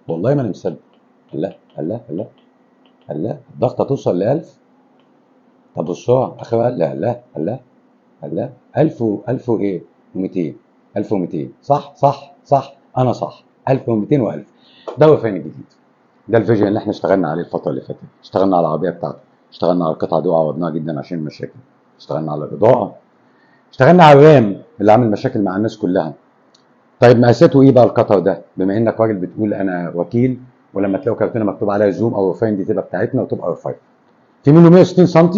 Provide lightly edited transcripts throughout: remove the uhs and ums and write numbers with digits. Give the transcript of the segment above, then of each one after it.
والله ما انا مصدق. لا لا لا لا، الضغطه توصل ل 1000. طب السرعة اخرها لا لا لا لا 1000 و 1000 وايه؟ و200، 1200. صح صح صح، انا صح، 1200 و1000. ده الريفاين الجديد، ده ال version اللي احنا اشتغلنا عليه الفترة اللي فاتت. اشتغلنا على العربية بتاعته، اشتغلنا على القطعة دي وعوضناها جدا عشان المشاكل، اشتغلنا على الاضاءة، اشتغلنا على ال RAM اللي عامل مشاكل مع الناس كلها. طيب مقاساته ايه بقى ال cutter ده؟ بما انك راجل بتقول انا وكيل، ولما تلاقوا كرتونة مكتوب عليها زوم او ريفاين دي تبقى بتاعتنا وتبقى ريفاين. في منه 160 سم،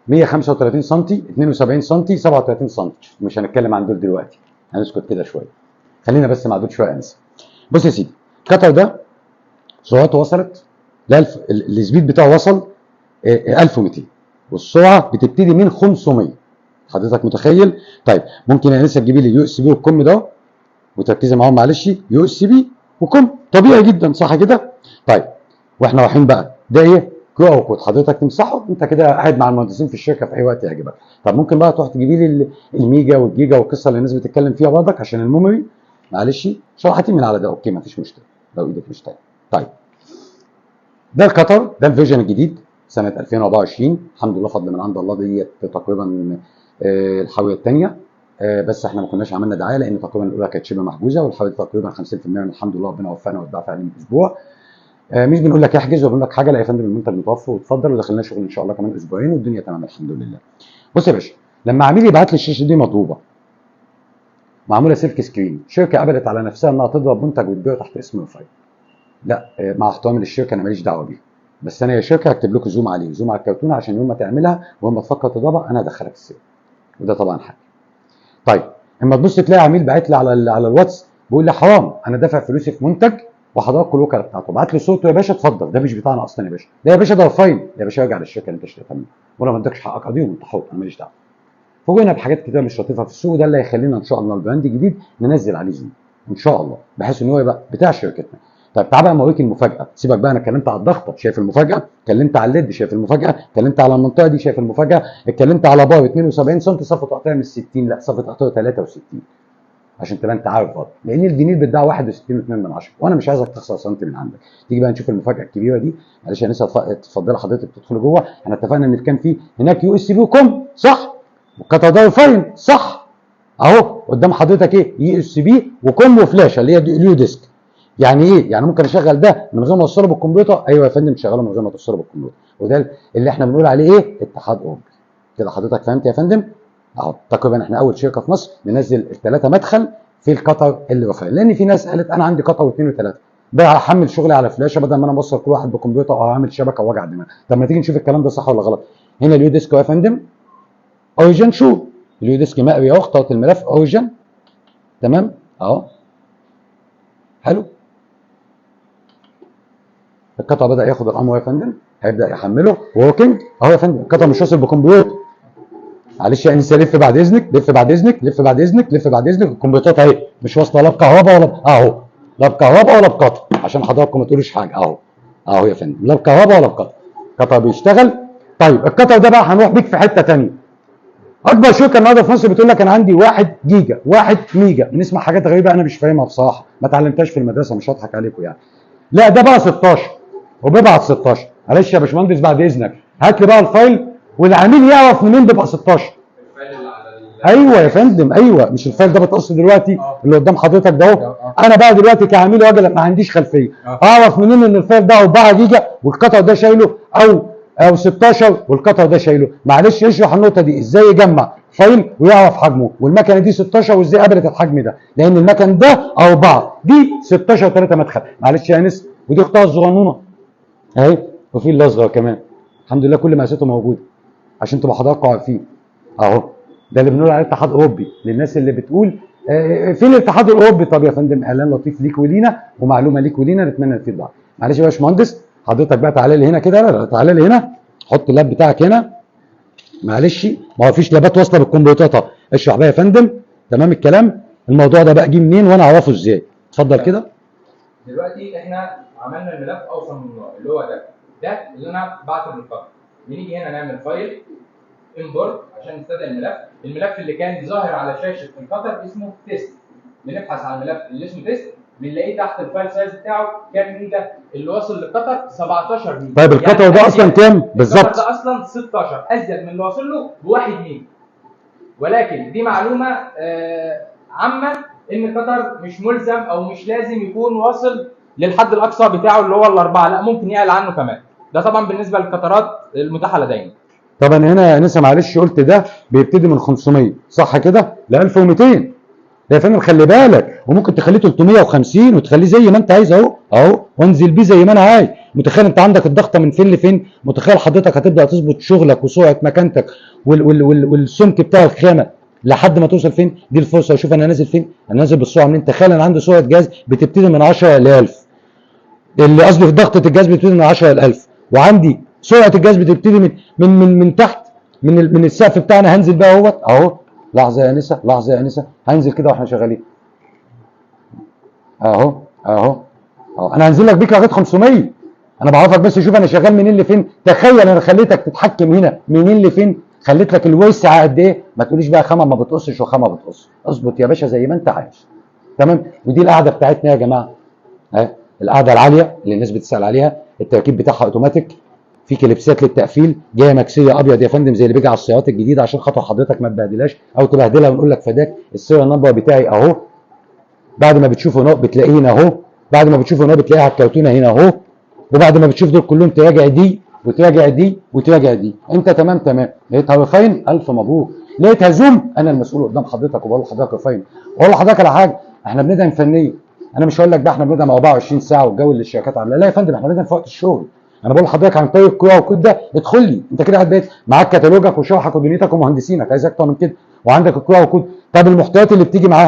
135 سم، 72 سم، 37 سم. مش هنتكلم عن دول دلوقتي، هنسكت كده شوية، خلينا بس مع دول شوية انسى. بص يا سيدي، ال cutter ده سرعته وصلت ل 1000، ال speed بتاعه وصل 1200، والسرعة بتبتدي من 500. حضرتك متخيل؟ طيب ممكن يا انسه تجيبي لي ال USB وال COM ده وتركزي معاهم، معلش، USB و COM طبيعي جدا صح كده؟ طيب واحنا رايحين بقى ده ايه؟ QR code حضرتك تمسحه، انت كده قاعد مع المهندسين في الشركة في اي وقت يعجبك. طب ممكن بقى تروح تجيبي لي الميجا والجيجا والقصه اللي الناس بتتكلم فيها برضك عشان ال memory، معلش شرحتي من على ده، okay مفيش مشكلة لو ايدك مش تاني. طيب ده ال cutter، ده ال version الجديد سنة 2024، الحمد لله فضل من عند الله. ديت تقريبا الحاويه الثانية، بس احنا ما كناش عملنا دعاية لان تقريبا الاولى كانت شبه محجوزة، والحاويه تقريبا 50% من الحمد لله ربنا وفقنا واتباع في اقل من اسبوع. مش بنقول لك احجز وبنقول لك حاجة، لا يا فندم المنتج متوفر واتفضل، ودخلنا شغل ان شاء الله كمان اسبوعين والدنيا تمام الحمد لله. بص يا باشا، لما عميل يبعت لي الشاشة دي مضروبة معمولة silk screen، شركة قبلت على نفسها انها تضرب منتج وتبيعه تحت اسم ريفاين. لا مع احترامي للشركة انا ماليش دعوه بيها، بس انا يا شركة هكتب لكم زوم عليه، زوم على الكرتونه، عشان يوم ما تعملها ويوم ما تفكر تضربها انا هدخلك السجن، وده طبعا حقي. طيب اما تبص تلاقي عميل باعت لي على الواتس بيقول لي حرام انا دافع فلوسي في منتج وحضرتك الوكالة بتاعته، بعت لي صورته يا باشا اتفضل، ده مش بتاعنا اصلا يا باشا، لا يا باشا ده ريفاين، يا باشا ارجع للشركة اللي انت اشتريتها منها، ولا ما ادكش حقك قضيهم انت حر، انا ماليش دعوه. فوجئنا بحاجات كتير مش لطيفة في السوق، ده اللي هيخلينا ان شاء الله ال brand الجديد ننزل عليه زوم ان شاء الله، بحيث ان هو يبقى بتاع شركتنا. طيب تعال بقى اوريك المفاجاة، سيبك بقى انا اتكلمت على الضغطه شايف المفاجاة، اتكلمت على ال LED شايف المفاجاة، اتكلمت على المنطقة دي شايف المفاجاة، اتكلمت على بار 72 سم صفة تقطيع مش 60، لا صفة تقطيع 63 عشان تبقى انت عارف برضه، لان الفينيل بيتباع 61.2 وانا مش عايزك تخسر سنتي من عندك. تيجي بقى نشوف المفاجاة الكبيرة دي، معلش يا نسا اتفضلي حضرتك تدخل جوه. احنا اتفقنا ان كان في هناك USB و COM صح، وال cutter ده ريفاين صح، اهو قدام حضرتك ايه USB و COM وفلاشه اللي هي ال U-disk. يعني ايه؟ يعني ممكن اشغل ده من غير ما اوصله بالكمبيوتر؟ ايوه يا فندم تشغله من غير ما توصله بالكمبيوتر، وده اللي احنا بنقول عليه ايه؟ اتحاد اوروبي. كده حضرتك فهمت يا فندم؟ اهو تقريبا احنا اول شركة في مصر ننزل الثلاثة مدخل في ال cutter اللي ريفاين، لان في ناس قالت انا عندي cutter واثنين وثلاثة، بقى احمل شغلي على فلاشه بدل ما انا اوصل كل واحد بكمبيوتر او اعمل شبكة ووجع دماغ. طب ما تيجي نشوف الكلام ده صح ولا غلط. هنا ال U-disk يا فندم Origin شو، ال U-disk مقري اهو، اخترت الملف Origin تمام اهو، حلو. ال cutter بدا ياخد الامر يا فندم، هيبدا يحمله working اهو يا فندم. ال cutter مش واصل بكمبيوتر، معلش يا انسه لف بعد اذنك، لف بعد اذنك، لف بعد اذنك، لف بعد اذنك. الكمبيوترات اهي مش واصله لا بكهرباء ولا اهو، لا بكهرباء ولا ب cutter، عشان حضراتكم ما تقولوش حاجة. اهو اهو يا فندم، لا بكهرباء ولا ب cutter، cutter بيشتغل. طيب ال cutter ده بقى هنروح بيك في حتة ثانية. اكبر شركة النهارده في مصر بتقول لك انا عندي 1 جيجا 1 ميجا، بنسمع حاجات غريبة انا مش فاهمها بصراحة، ما اتعلمتهاش في المدرسة، مش هضحك عليكم يعني. لا ده بقى 16 وبيبعت 16. معلش يا باشمهندس بعد اذنك هات لي بقى ال file، والعميل يعرف منين بيبقى 16. ال file اللي على ايوه يا فندم ايوه، مش ال file ده بتقص دلوقتي اللي قدام حضرتك ده اهو. انا بقى دلوقتي كعميل راجل ما عنديش خلفية، اعرف منين ان ال file ده 4 جيجا وال cutter ده شايله او 16 وال cutter ده شايله؟ معلش اشرح النقطة دي، ازاي يجمع file ويعرف حجمه، والمكنه دي 16 وازاي قبلت الحجم ده؟ لان المكن ده 4 دي 16 3 مدخل. معلش يا انس، ودي اختها الصغنونه اهي، وفي الاصغر كمان الحمد لله كل مقاساته موجودة عشان تبقى حضراتكم عارفين اهو. ده اللي بنقول عليه اتحاد اوروبي، للناس اللي بتقول فين الاتحاد الاوروبي؟ طب يا فندم اعلان لطيف ليك ولينا ومعلومه ليك ولينا، نتمنى نفيد بعض. معلش يا باشمهندس حضرتك بقى تعالى لي هنا كده، لا تعالى لي هنا، حط ال lap بتاعك هنا. معلش ما هو فيش لابات واصله بالكمبيوتر اهو. اشرح بقى يا فندم. تمام الكلام. الموضوع ده بقى جه منين وانا اعرفه ازاي؟ اتفضل كده. دلوقتي احنا عملنا الملف او صممناه اللي هو ده اللي انا بعته لل cutter. بنيجي هنا نعمل file import عشان نستدعي الملف. الملف اللي كان ظاهر على شاشة ال cutter اسمه test، بنبحث عن الملف اللي اسمه test بنلاقيه تحت ال file size بتاعه كام ميجا؟ اللي واصل لل cutter 17 ميجا. طيب ال cutter يعني ده اصلا أزيد. كام ال cutter بالظبط؟ ده اصلا 16، ازيد من اللي واصل له ب 1 ميجا. ولكن دي معلومة عامة ان ال cutter مش ملزم او مش لازم يكون واصل للحد الاقصى بتاعه اللي هو الاربعة، لا ممكن يعلى عنه كمان. ده طبعا بالنسبة للقطرات المتاحة لدينا. طبعا هنا يا انسه معلش قلت ده بيبتدي من 500 صح كده ل 1200. ده يا فندم خلي بالك، وممكن تخليه 350 وتخليه زي ما انت عايز اهو اهو، وانزل بيه زي ما انا عايز. متخيل انت عندك الضغطه من فين لفين؟ متخيل حضرتك هتبدا تظبط شغلك وسرعة مكانتك وال وال وال والسمك بتاع الخامة لحد ما توصل فين؟ دي الفرصة. شوف انا نازل فين، انا نازل بالسرعة منين. تخيل انا عندي سرعة جهاز بتبتدي من 10 ل 1000، اللي قصدي في ضغطه الجهاز بتبتدي من 10 ل 1000، وعندي سرعة الجهاز بتبتدي من تحت من السقف بتاعنا. هنزل بقى اهوت اهو. لحظة يا انسه، لحظة يا انسه، هنزل كده واحنا شغالين اهو اهو اهو. انا هنزل لك بيك لغاية 500. انا بعرفك بس شوف انا شغال منين لفين. تخيل انا خليتك تتحكم هنا منين لفين، خليت لك الوسع قد ايه. ما تقوليش بقى خامة ما بتقصش وخامه بتقص، اظبط يا باشا زي ما انت عايز. تمام. ودي القعدة بتاعتنا يا جماعة اهي، القعدة العالية اللي الناس بتسال عليها، التركيب بتاعها اوتوماتيك، في كليبسات للتقفيل، جاية مكسيه ابيض يا فندم زي اللي بيجي على السيارات الجديدة عشان خاطر حضرتك ما تبهدلهاش او تبهدلها ونقول لك فداك. ال serial number بتاعي اهو، بعد ما بتشوفه هنا بتلاقيه هنا اهو، بعد ما بتشوفه هنا بتلاقيها على الكرتونه هنا اهو، وبعد ما بتشوف دول كلهم تراجع دي وتراجع دي وتراجع دي. انت تمام تمام. لقيتها refine الف مبروك، لقيتها زوم انا المسؤول قدام حضرتك وبقول لحضرتك refine. واقول لحضرتك على حاجة، احنا بندعم فنيا. انا مش هقول لك بقى احنا بندعم 24 ساعة والجو اللي الشركات عاملاه، لا يا فندم احنا بندعم في وقت الشغل. انا بقول لحضرتك عن طريق ال QR code ده، ادخل لي انت كده قاعد بيت معاك كتالوجك وشرحك ودنيتك ومهندسينك، عايز اكتر من كده؟ وعندك ال QR code. طب المحتويات اللي بتيجي معاه